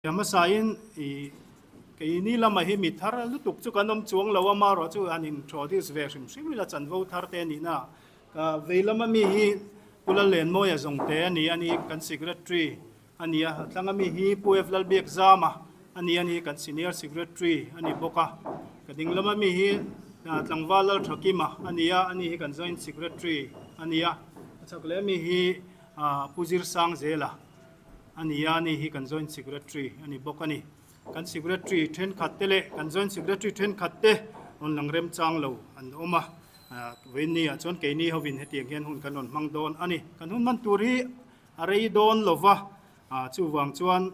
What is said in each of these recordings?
Hmasain i keini lamah hi mi thar lutuk chu kan awm chuang lo a, marawh chu han introduce ve hrim hrim ila chanvo thar te a nihna ah ka vei lama mi hi Pu Lallenmawia zawngte a ni a ni, kan Secretary a ni a, a thlanga mi hi Pu F Lalbiakzama a ni a ni, kan Senior Secretary a ni bawk a, ka ding lama mi hi Tlangval Lalthakima a ni a, ani hi kan Joint Secretary a ni a, a chhak leh mi hi Pu Zirsangzela. A ni a, ani hi kan Joint Secretary a ni bawk a ni. Kan Secretary thenkhat te leh kan Joint Secretary thenkhat te rawn lang remchang lo an awm a, vawiinni ah chuan keini hovin hetiang hian hun kan rawn hmang dawn a ni. Kan hun hman tur hi a rei dawn lo va, chuvang chuan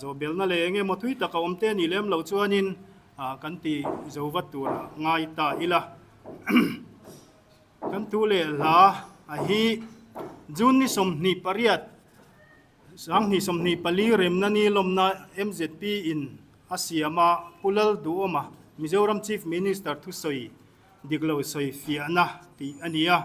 zawhbelna leh eng emaw thui tak a awm te nih lem loh chuanin kan ti zo vat turah ngai ta ila. Kan tu leh hla a hi June ni 28, 2024 remna ni lawmna mzp in a siam a, Pu Lalduhawma, Mizoram Chief Minister thusawi dik lo sawi fiahna tih a ni a.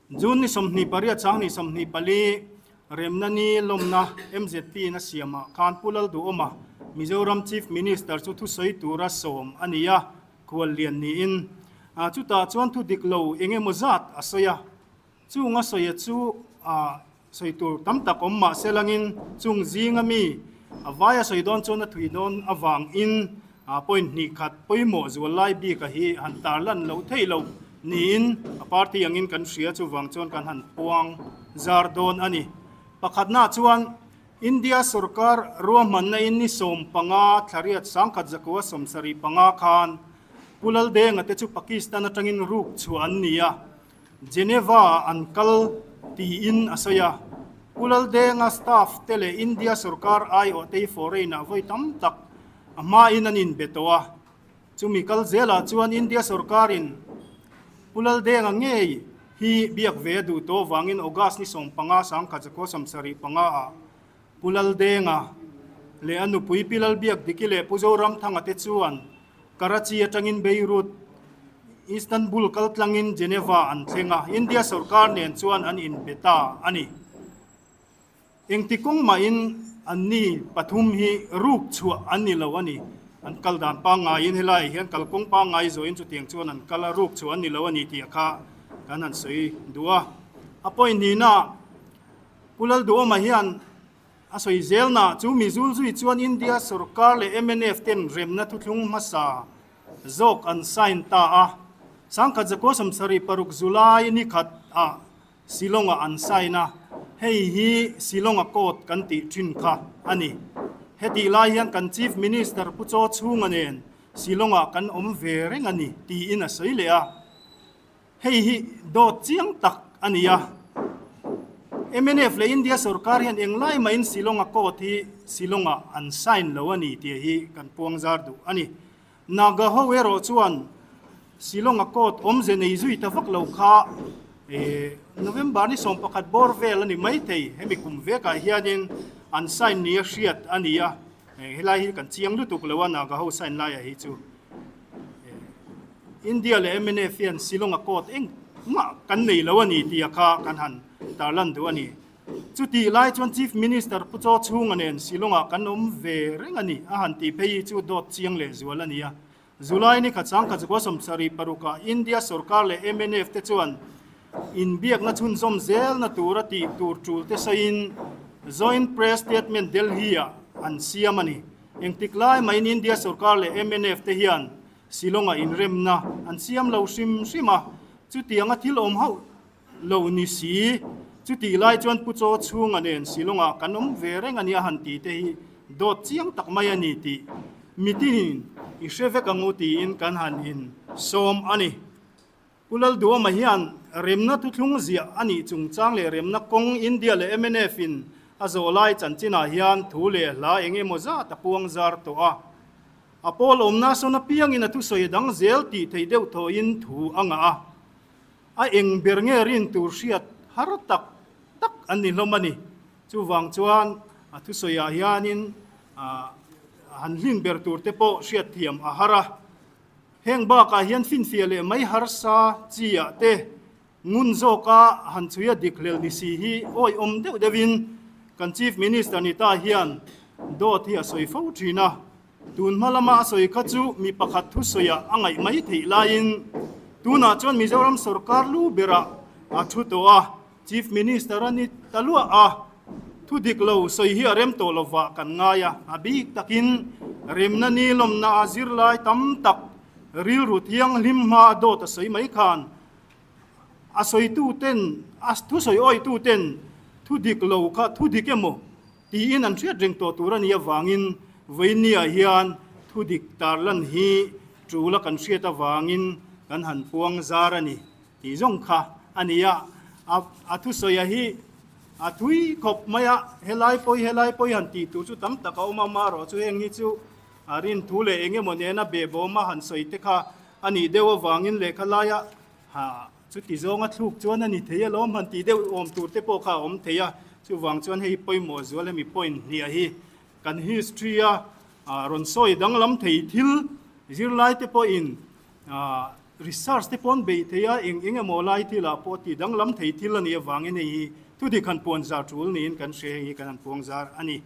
June ni 28, 2024 remna ni lawmna mzp in a siam ah khan Pu Lalduhawma, Mizoram Chief Minister chu thusawi tura sawm a ni a. Khuallian niin chutah chuan thu dik lo eng emaw zat a sawi a, chung a sawi chu sawi tur tam tak awm mah se langin chung zinga mi a vai a sawi dawn chuan a thui dawn avangin point hnih khat pawimawh zual lai bika hi han tarlan loh theih loh niin a party angin kan hria chuvang chuan kan han puang zar dawn a ni. Pakhatnaah chuan India sorkar ruahmanna in ni 15 thlariat 1975 khan Pu Laldenga te chu Pakistan atangin ruk chhuah an ni a, Geneva ah an kal tiin a sawi a. Pu Laldenga staff te leh India sorkar aiawh te hi foreign ah vawi tam tak a hmain an inbe tawh a. Chumi kal zelah chuan India sorkarin Pu Laldenga ngei hi biak ve a duh tawh avangin August ni 15 1975 ah Pu Laldenga leh a nupui Pi Lalbiakdiki leh Pu Zoramthanga te chuan Karachi atangin Beirut, Istanbul kal tlangin Geneva an thleng a, India sorkar nen chuan an inbe ta a ni. Engti kawng mahin anni pathum hi ruk chhuah an ni lo a ni. An kal dan pangngaiin helaiah hian kalkawng pangngai zawhin chutiang chuan an kal a, ruk chhuah an ni lo a ni tih kha kan han sawi duh a. A point hnihna, Pu Lalduhawma hian a sawi zelna chu Mizul zui chuan India sorkar leh mnf ten remna thuthlung hmasa zawk an sign ta a. 1976 July ni khat ah Shillong-ah an sign a, hei hi Shillong-a court kan tih thin kha a ni. Hetih lai hian kan Chief Minister Pu Chaw Chhunga nen Shillong-ah kan awm ve reng a ni tiin a sawi leh a. Hei hi dawt chiang tak a ni a. Mnf leh India sorkar hian englai mahin Shillong-a court hi Shillong-ah an sign lo a ni tih hi kan puang zar duh a ni. Naga ho erawh chuan Shillong-a court awmze nei zui ta vak lo kha November ni 11 bawr vel a ni maithei. Hemi kum vekah hianin an sign nia hriat a ni a, helai hi kan chiang lutuk lo a Naga ho sign laiah hi chu India leh mnf hian Shillong-a court engmah kan nei lo a ni tih a kha kan han tarlan duh a ni. Chutih lai chuan Chief Minister Pu Chaw Chhunga nen Shillong-ah kan awm ve reng a ni, a han tih phei hi chu dawt chiang leh zual a ni a. July ni khat 1976-ah India sorkar leh mnf te chuan inbiakna chhunzawm zelna tura tih tur tul te sawiin Joint Press Statement Delhi-ah an siam a ni. Engtik lai mahin India sorkar leh mnf te hian Shillong-ah inremna an siam lo hrim hrim a, chutianga thil awm hauh Lo ni si, chutih lai chuan Pu Chaw chhunga nen Shillong-ah kan awm ve reng a nia han tih te hi dawt chiang tak mai a ni tih mitinin i hre vek ang u tiin kan han in sawm a ni. Pu Lalduhawma hian remna thuthlung ziah a nih chungchang leh remna kawng India leh mnf in a zawh lai chanchinah hian thu leh hla eng emaw zat a puang zar tawh a. A pawl awmna sawn apiangin a thusawi dang zel tih theih deuh thawhin thu a ngah a. A eng ber nge rin tur hriat har tak tak an ni hlawm a ni. Chuvang chuan a thusawiah hianin han hlin ber tur te pawh hriat thiam a har a. Heng bakah hian finfiah leh mai harsa chi ah te ngun zawka han chhui a dik hlel ni si hi awihawm deuh deuhin kan Chief Minister ni ta hian. Dawt hi a sawi fo thin a, tun hma lama a sawi kha chu mi pakhat thusawiah a ngaih mai theih laiin tunah chuan Mizoram sorkar lu berah a thu tawh a, Chief Minister a ni ta luah a, thu dik lo sawi hi a rem tawh lovah kan ngai a, a bik takin remna ni lawmna a zirlai tam tak rilru thianghlim hma a dawt a sawi mai khan a sawitu ten a thusawi awitu ten thu dik lo kha thu dik emaw tiin an hriat reng tawh tur a nih avangin vawinia hian thu dik tarlan hi tul a kan hriat avangin kan han puang zar a ni tih zawng kha a ni a. A thusawi hi a thui khawp mai a, helai pawi helai pawi han tih tur chu tam tak a awm a, amaherawhchu heng hi chu a rin thu leh eng emaw nena behbawm a han sawi te kha a nih deuh avangin lehkha laia Chuti zawnga thluk chuan a ni thei alawm han tih deuh awm tur te pawh kha a awm thei a, chuvang chuan hei pawimawh zual hemi point hniah hi kan history a rawn sawi danglam thei thil zirlai te pawhin research te pawh an beih thei a, eng eng emaw lai thilah pawh tih danglam thei thil a nih avangin hei hi thudik han puan zar tul niin kan hria hei hi kan han puang zar a ni.